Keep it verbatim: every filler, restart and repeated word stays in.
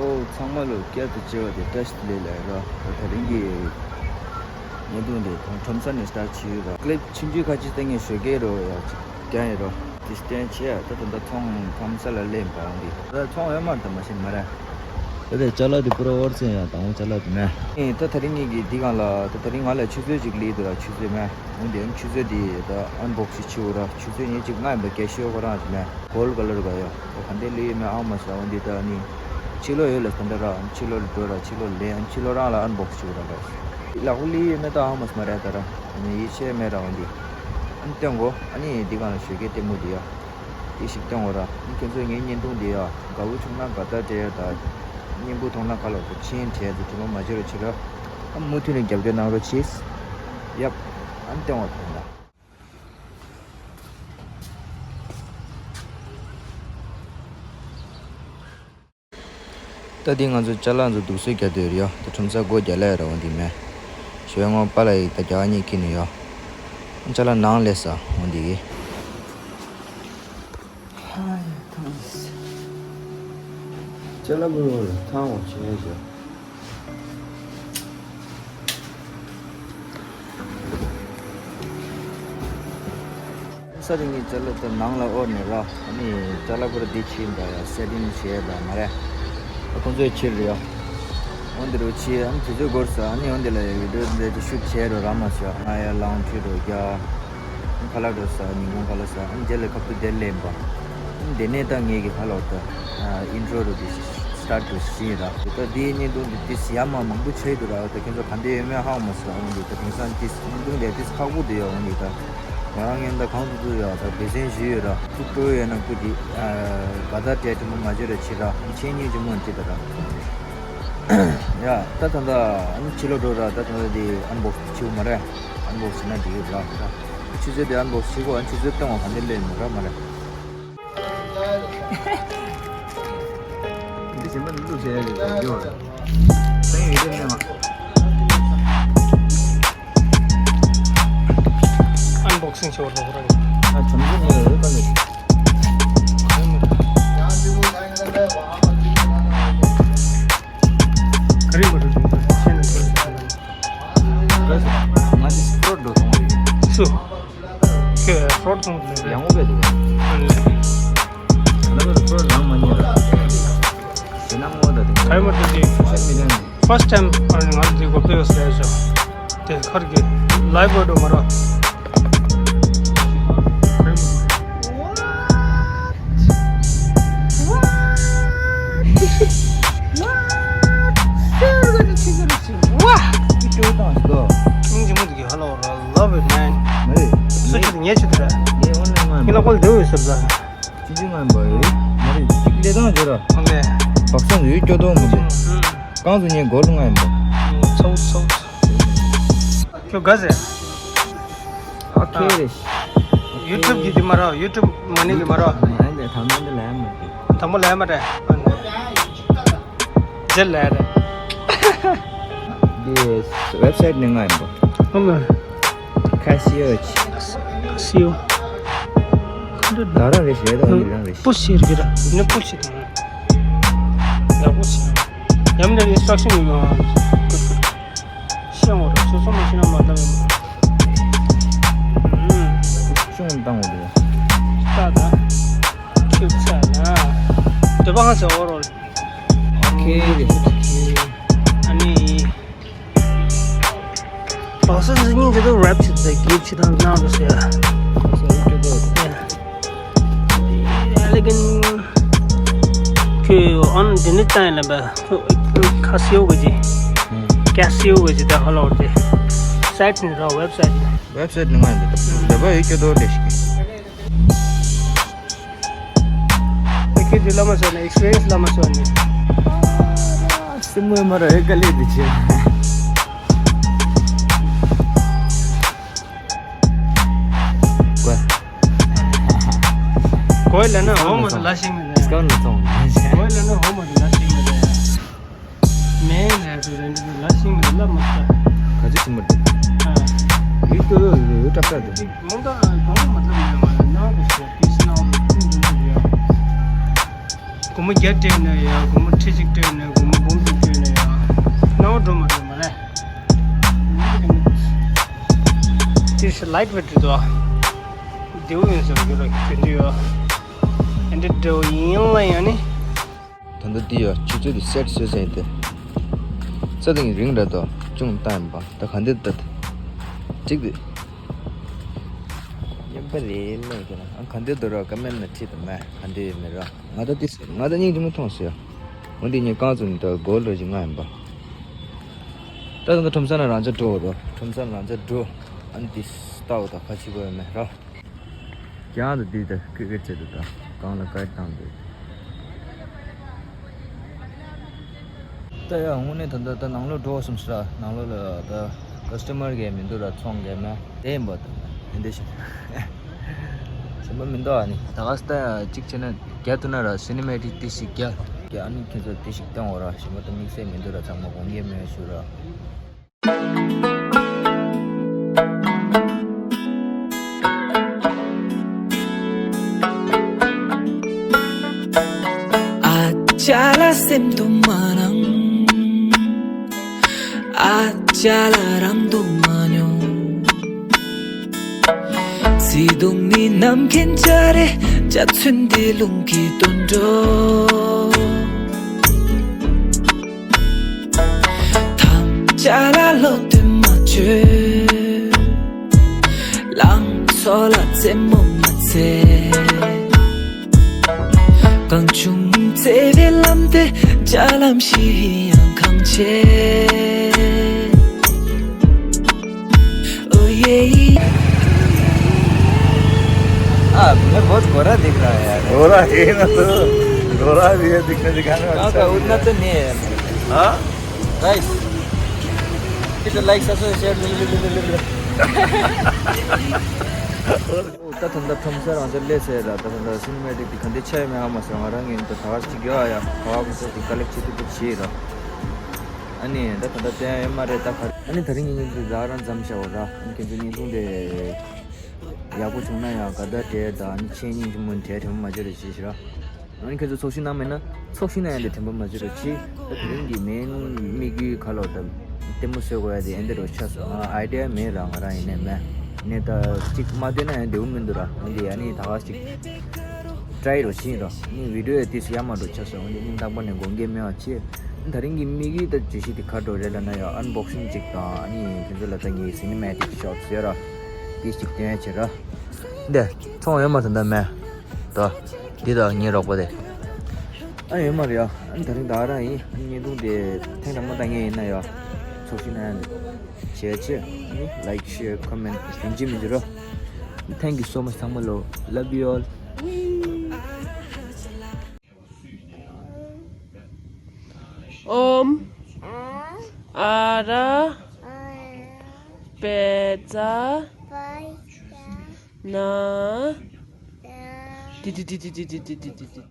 ཨོ་ཚང་མ་ལོ་བསྐྱར་དུ་མཇལ་བ་དེ་བཀྲ་ཤིས་བདེ་ལེགས་ལབ་ཡ་རོ། ད་དེ་རིང་གི་བརྙན་ཐུང་དེ་ཁྲོམ་ས་ནས་སི་ཊར་ཊི་བྱེད་ཡོད་རོ། ཀི་ལིབ་ཆུང་ཆུང་ཁ་ཅིག་བཏང་ངས་ཞོགས་ཀས་རོ་ཡ་ཅིག་ཀྱང་ཡོད་རོ། དེ་སྟོན་བྱས་ད་ད་ལྟ་ཚོང་ཁྲོམ་ས་ལ་སླེབས་པ་འོང་དེ་ད་ཚོང་ཡོད་མ་རེད་ད་མ་ཤེས་མ་རེད། ད་དེ་ཅ་ལག་དེ་པུ་ར་ཨོ་རི་ཙམ་ཡང་དང་པོ་ཅ་ལག་དེ་མེད། ཨེ་ད་དེ་རིང་ངེད་ཀྱི་འདི་སྒང་ལ་ད་དེ་རིང་ང་ལ་ཆུ་ཚོད་ཅིག་སླེབས་འདུག་ར། ཆུ་ཚོད་མེད། འོན་ཏེ་ཨ་ནི་ཆུ་ཚོད་འདི་ད་ཨན་བོག་སི་བྱེད་དགོས་ར། ཆུ་ཚོད་ངས་ཅིག་མངགས་ཡིན་པ་སྐད་ཤོད་ཁོ་རང་ཅིག་མེད། གོལ་ཌི་ཀ་ལར་ག་ཡོད་ཨོ་ག་འདྲས་ལི་ཡོད་མེད་ཧ་གོ་མ་སོང་། འོན་ཏེ་ད་ཨ་ནི་ཕྱི་ལོགས་ཡོད་ལ་ད་འདྲ་ར། ཕྱི་ལོགས་ལ་འགྲོ་ར། ཕྱི་ལོགས་ལེན། ཕྱི་ལོགས་རང་ལ་ཨན་བོག་སི་བྱེད་དགོས་ར། ག་ལག་པ་ལི་ཡོད་མེད་ད་ཧ་གོ་མ་སོང་མ་རེད་ད་ར། ཨ་ནི་ཡིད་ཆེས་མེད་ར། འོན་ཏེ་ཨ་ནི་སྟོན་གོ་ཨ་ནི་འདི་སྒང་ལ་ཞོགས་ཀས་ལྟད་མོ་འདི་ཡ། དེ་ཞིག་སྟོན་འོ་ར། ཁྱེད་ཚོས་ངའི་བརྙན་ཐུང་འདི་ཡ་དགའ་བོ་བྱུང་ན་དགའ་རྟགས་སྤྲད་ཡ་དང་། བརྙན་པོ་མཐོང་ན་ཁ་ལོག་ཏུ་མཆན་བྲིས་ཏེ་དྲི་མ་མ་བརྗོད་རོགས་བྱེད་ར། ཨ་མུ་མཐུད་ནས་རྒྱབ་སྐྱོར་གནང་རོགས་གྱིས། ཡབ། ཨ་ནི་སྟོན་འོ་དང་ད། ད་འདི་ང་ཚོ་ཅ་ལག་ཚོ་འདུག་སེ་རྒྱག་སྡོད་རེད་ཡ། ད་ཁྲོམ་ས་སྒོ་རྒྱག་ལེ་ར། འོ་འདི་མེད། ཞོལ་ངོ་པ་ལ་ཡིག་ད་རྒྱག་གཉིས་ཁྱེར་ནས་ཡ། ཅ་ལག་ནང་ལས་ས་འོ་འདི་གི། ཅ་ལག་བུ་རུ་ཐང་འོ་ཆེ་ནས་བཞག་ས་རིང་གི་ཅ་ལག་ད་ནང་ལ་དབོར་ནས་ར། ཨ་ནི་ཅ་ལག་པུ་ར་འདི་ཕྱིན་པ་ཡ་སེ་ཊིང་བྱས་པ་མ་རེད། ཨ་ཁོང་ཚོས་ཕྱིར་རེད་ཡ། འོན་ཏེ་རུ་ཕྱི་ཨ་ནི་དུས་ཚོད་འགོར་ས། ཨ་ནི་འོན་ཏེ་ལ་ཡ་བི་ཌི་ཡོ་འདི་ལ་ཤུ་ཊི་བྱས་རོ་ར་མ་ཤོ། ང་ཡ་ལང་ཁྲི་རོ་རྒྱ། ཁ་ལག་འགྲོ་ས་ཉིན་གུང་ཁ་ལག་ས། ཨ་ནི་རྗེས་ལ་ཁ་ཐུག་དེར་སླེབས་པ། ཨ་ནི་དེ་ནས་ད་ངེད་ཀྱི་ཁ་ལོག་ད་ཨིན་ཊྲོ་རུ་དེ་སི་ཊར་ཊི་རུ་ཤི་ར། ད་དེའི་བརྙན་ཐུང་དེ་དེ་སི་ཡ་མ་མང་པོ་ཆགས་འདུག་ར། ད་ཁྱེད་ཚོ་ག་འདྲ་ཡོད་མེད་ཧ་གོ་མ་སོང་། འོན་ཏེ་ད་དེང་སང་དེ་བརྙན་ཐུང་དེ་དེ་ཁག་པོ་དེ་ཡོད། འོན་ཏེ་ད་ང་རང་ངན་ད་གང་དུ་དུ་ཡོད་ད་སྡེ་ཚན་བཞི་ཡོད་ར། ཁུ་ཏོ་ཡོད་ན་ཁུ་དེ་ག་ད་སྤྲད་དྲི་མ་མ་བརྗོད་ར་ཆི་ར། ཆེན་ཉིན་ཅི་མོ་ཅི་ད་ར། ཡ། ད་ད་ད་ཨ་ནི་ཕྱི་ལོགས་འགྲོ་ར། ད་ད་ད་དེ་ཨན་བོག་སི་བྱེད་དགོས་མ་རེད། ཨན་བོག་སི་བྱེད་ན་འགྲིག་གི་ར། ཆུ་ཚོད་དེ་ཨན་བོག་སི་བྱེད་དགོས། ཨ་ནི་ཆུ་ཚོད་སྟོན་འོ་ག་འདྲས་སླེབས་མ་ར་མ་རེད། འདི་གཞན་པ་འདི་བླུགས་བྱས་ཡ་རེད་ཡོད་རེད། སྟོན་ཡོད་དེ་མེད་མ། ཨན་བོག་སིང་བྱེད་པར་འགྲོ་གི་ར། ཨ་བྱམས་བརྩེ་མེད་རེད་པ་ལས། ག་རེ་མ་རེད་དུང་ད་ཤེས་ན་ཤེས་ན། ང་ཚོ་སྤྲོ་འགྲོ་སོང་བ་རེད། སུ། ཁྱོད་སྤྲོ་སོང་དུ་ཡང་ངོ་བས་འདུག་ང་ཚོ་སྤྲོ་རང་མ་ཉན་ར། ཞེ་ན་ངོ་ད་དེ་ག་རེ་མ་རེད་དེ། སོ་ཤལ་མི་ཌི་ཡ་ནས། ཕར་སི་ཊི་ཊེམ་ཨ་ནི་ང་ཚོ་འདི་གོ་པེ་ཡོད་ཟེར་ཞོ། དེ་ཁར་གི་ལའི་བྷི་འགྲོ་མ་ར། What? What? What? ཤེར་ག་ཅི་ཆི་ཟེར་ཅི། ཝ། ཅི་ཅོ་དང་སོ། ཨིན་ཇི་མོ་དེ་གི་ཧ་ལོ་ར། Love it, man. མ་རེད། སུ་ཆི་དེ་ཉེ་ཆི་དེ་ར། ངས་ཨོན་ལན་མ་ཡིན་ལ་ཀོལ་དེ་ཡོད་ཟེར་ད། ཅི་ཅི་ང་ཡིན་པ་ཡོད། མ་རེད། ཅིག་ལས་སྟངས་བརྗོད་ར། ཨོ་ལེ། བག་ས་ཡོད་སྐྱོ་དོ་མི་འདུག་ཨུམ། རྐང་བཙུགས་ཉེ་སྒོར་ལ་ང་ཡིན་པ། ཚོགས་ཚོགས། ཁྱོད་ག་ཟེར། ཨ་ཁེ་རེད། ཡུ་ཊུབ་གི་དེ་མ་ར། ཡུ་ཊུབ་མ་ནི་གི་མ་ར། མ་ཡིན་ད་དང་པོ་འདི་ལ་ཡ་མ་རེད། དང་པོ་ལ་ཡ་མ་རེད། རྗེས་ལ་ཡ་རེད། འདི་ཝེབ་སའིཊ་ནི་ང་ཡིན་པ། ཨོ་མ། ཁ་སི་ཡོ་ཆི། ཁ་སི་ཡོ། ཁ་འདྲ་ད་རང་རེ་ཞེས་དང་འདི་རང་རེ་ཞེས། པོ་ཤེར་གི་ར། ནི་པོ་ཤེར་དང་། ཡག་པོ་ཤེར། ཡམ་ནི་ཨིན་སི་ཊྲག་ཤན་ཡོད་ཡོད། ཤེས་འོ་ར། སོ་སོ་མ་ཤེས་ན་མ་ལབ་ཡོད། ཧུམ། ཅུང་བཏང་འོ་རེད། ད་ད། ཁྱུག་ཚ་ན། འདོད་པ་ཧང་ཟེར་འོ་རོ། ཨོ་ཁེ། ཨ་ནི། བག་ས་འཛིན་སྙིང་འདི་དུ་རེབ་ཆི་ཚེ་གིབ་ཆི་དང་ནང་དུ་ཟེར། ཨ་ལེ་གིན། ཁྱོད་ཨོན་འདི་ནི་ཏང་ལ་བ། ཁ་སིའུ་གི་ཇི། ཀ་སིའུ་གི་ཇི་ད་ཧ་ལོ་དེ། སའིཊ་ནི་ར་ཝེབ་སའིཊ་ནི། ཝེབ་སའིཊ་ནི་ང་འདི་དུ་འདི་བ་ཡོད་ཀྱི་དོ་དེ་ཞིག་ཨེ་ཁེ་ཇི་ལ་མ་སོ་ནི་ཨེག་སི་པི་རི་ཡན་སི་ལ་མ་སོ་ནི། སེམས་མོས་མ་ར་ཨེ་ཀ་ལེ་དི་ཆེ། ཀོ། ཀོ་ལ་ན་ཧོ་མ་ལ་ཤིང་མི་ལ། ཀོ་ལ་ན་ཧོ་མ་ལ་ཤིང་མི་ལ། མེ་ལ་དུ་རེ་འདི་ལ་ཤིང་མི་ལ་མ་ས། ག་ཅི་ཅི་མི་འདུག་ཨ། ཡིག་ཏུ་ཡོད་ཏག་ཏག་འདུག་མོང་ད་གོང་མ་ལ་མེ་མ་ལ་ན་དུ་ཤོ་ཏི་སི་ན་འོ་ཏུ་འདུག་ཡ། སྒོར་མོ་བརྒྱ་སྤྲད་ན་ཡ། སྒོར་མོ་ཁྲི་གཅིག་སྤྲད་ན། It's a lightweight རེད་དོ། བདེ་བོ་ཡིན་ཟེར་རྒྱུ་ར་གྱོན་རྒྱུ་ཡོད། ཨེ་འདྲ་བདེ་བོ་ཡིན་ལ་ཡང་ནི། ད་ལྟ་འདི་ཡོད་ཆུ་ཚོད་དེ་སེ་ཊི་བཟོས་ཟིན་ཏེ། ས་དེ་རིང་རེད་དོ། ཅུང་བཏང་ཡིན་པ་ད་ག་འདི་ད། གཅིག་དེ། ཡིན་པ་རེད་ལ་ཡིན་ན་ཨ་ག་འདི་དོ་ར་ཀ་མེན་ན་ཁྲིད་དུ་མེད་ག་འདི་ཡོད་མེད་ར། ང་ད་དེ་ང་ད་སྙིང་རྗེ་མོ་མཐོང་སོང་ཡ། འོན་ཏེ་ངས་རྐང་བཙུགས་ནས་ད་སྒོ་ལོག་ཅིག་ལྔ་ཡིན་པ། ད་ང་ཁྲོམ་ས་ན་རང་ཅག་འགྲོ་བ་དོ། ཁྲོམ་ས་ན་རང་ཅག་འགྲོ། ཨ་ནི་དེ་ལྟ་བ་དང་ཁ་ཕྱི་པོ་ཡོད་མེད་ར། རྒྱང་དུ་དེ་ད་ཀི་ཀི་བྱེད་དུ་ད་གང་ལ་བཀའ་བཏང་དུ། ད་ཡ་དངོས་གནས་ད་ད་ད་ནང་ལོགས་འགྲོ་བསམ་སོང་ལ་ནང་ལོགས་ལ་ད་ཀ་སི་ཊ་མར་གས་མི་འདུག་ར་ཚོང་གས་མེད་དེ་ཡིན་པ་ད་ཡིན་དེ་ཞིག་ཞིམ་པ་མི་འདུག་ཨ་ནི་ད་ག་ས་ད་ཡ་གཅིག་བྱས་ན་རྒྱ་ཐུ་ན་ར་སི་ནི་མེ་ཊིག་དེ་ཞིག་རྒྱ་རྒྱ་ཨ་ནི་ཁྱེད་ཚོ་དེ་ཞིག་བཏང་འོ་ར་ཞིམ་པ་ད་དམིགས་བསལ་མི་འདུག་ར་ཚང་མ་དགོངས་འགལ་མེད་ཞུ་ར། ཨ་ཅག་ལ་སེམས་དུ་མ་ནང་། ཨ་ཅག་ལ་རང་དུ་མ་མྱོང་། བརྩེ་དུང་ནི་ནམ་མཁའི་འཇའ་རེ་འཇའ་ཚོན་འདི་རླུང་གིས་བཏོན་འགྲོ། ཐམས་ཅད་ལ་བློ་གཏད་མ་བཅོས། ལང་ཚོ་ལ་རྩེད་མོ་མ་རྩེ། གང་བྱུང་བརྩེ་བའི་ལམ་དེ་འཇའ་ལམ་བཞིན་ཡང་གང་བྱེད། ओ ये ही। हाँ, मैं बहुत गोरा दिख रहा है यार। गोरा है ना तो, गोरा भी है, दिखने दिखाने में हाँ, अच्छा तो भी उतना है। तो नहीं है। हाँ? Guys, hit the like, subscribe, share। ད་ད་ལྟ་ཁྲོམ་ས་རང་ཚོ་སླེབས་ཚར་ར། ད་ད་ལྟ་སི་ནི་མེ་ཊིག་དེ་ག་འདྲ་ཆགས་ཡོད་མེད་ཧ་མ་སོང་། ང་རང་གིས་ད་ག་ཅིག་ཡོད་ཨ་ཡ་ག་བ་མི་ཚོ་དེ་ཀ་ལེག་བྱེད་ཐུབ་པ་བྱེད་ར། ཨ་ནི་ད་ད་ལྟ་བསྟན་ཡོད་མ་རེད་ད་ག་ཨ་ནི་ད་རིང་ངེད་ཚོ་ད་རང་མཚམས་བཞག་འོ་ར། ཨ་ནི་ཁྱེད་ཚོ་བརྙན་ཐུང་དེ་ཡག་པོ་བྱུང་ན་ཡང་དགའ་ད་སྤྲད་ད། ཨ་ནི་ཆེས་སྙིང་རྗེ་མོ་དྲན་དྲན་པ་མ་བརྗེད་རོགས་བྱེད་ཤིག་ར། ཨ་ནི་ཁྱེད་ཚོ་ཚོགས་ཞུགས་གནང་མེད་ན་ཚོགས་ཞུགས་གནང་ཡ་དེ་དྲན་པ་མ་བརྗེད་རོགས་གྱིས། ད་དེ་རིང་གི་མེན་དམིགས་ཡུལ་ག་ལོ་ད་ལྟད་མོ་བཟོ་དགོས་ཡ་དེ་ཨེ་འདྲ་རོ་ཆགས་སོང་། ང་ཨའི་ཌི་ཡ་མེད་ར། ང་རང་ཡིན་ནའི་མེད་ནས་ད་གཅིག་མ་བསྟན་ན་ཡང་བདེ་པོ་མི་འདུག་ར། འོན་ཏེ་ཡ་ནི་ད་ག་ཅིག་ཊི་རའི་རོ་བྱིན་རོ། ནི་བི་ཌི་ཡོ་ཡ་ཏིས་ཡ་མ་འགྲོ་ཆགས་སོང་། འོན་ཏེ་སྙིང་ཐག་པ་ནས་དགོངས་འགལ་མེད་པ་བྱེད། ད་རིང་གི་དམིགས་ཡུལ་ད་བརྗོད་གཞི་དེ་ག་འགྲོ་རེད་ལབ་ན་ཡང་ཨན་བོག་སིང་གཅིག་དང་ཨ་ནི་ཁྱེད་ཚོ་ལ་ད་ངའི་སི་ནི་མེ་ཊིག་ཤོ་ཊི་ཡོད་ར། དེ་གཅིག་སྟོན་ཡ་བྱེད་ར། འདི་ཚོང་ཡོད་མ་ད་ད་མེད། ད་འདི་ད་ངའི་རོགས་པ་དེ། ཨ་ཡོད་མ་རེད་ཡ། ཨ་ནི་ད་རིང་ད་རང་ཡིན། ཨ་ནི་བརྙན་ཐུང་དེ་ཐེངས་དང་པོ་ད་ངས་ཡིན་ན་ཡ། ཚོགས་ཞུགས་གནང་ཡ་འདི་བྱས་ཆེ། ཨ་ནི་ལའིག་ཤེར་ཁོ་མེན་ཡིན་གཅིག་མིན་གཅིག་རོ། Thank you so much ཚང་མ་ལོ། Love you all. ཨོམ། ཨ་ར། པེ་ཙ། ན། ཏི་ཏི།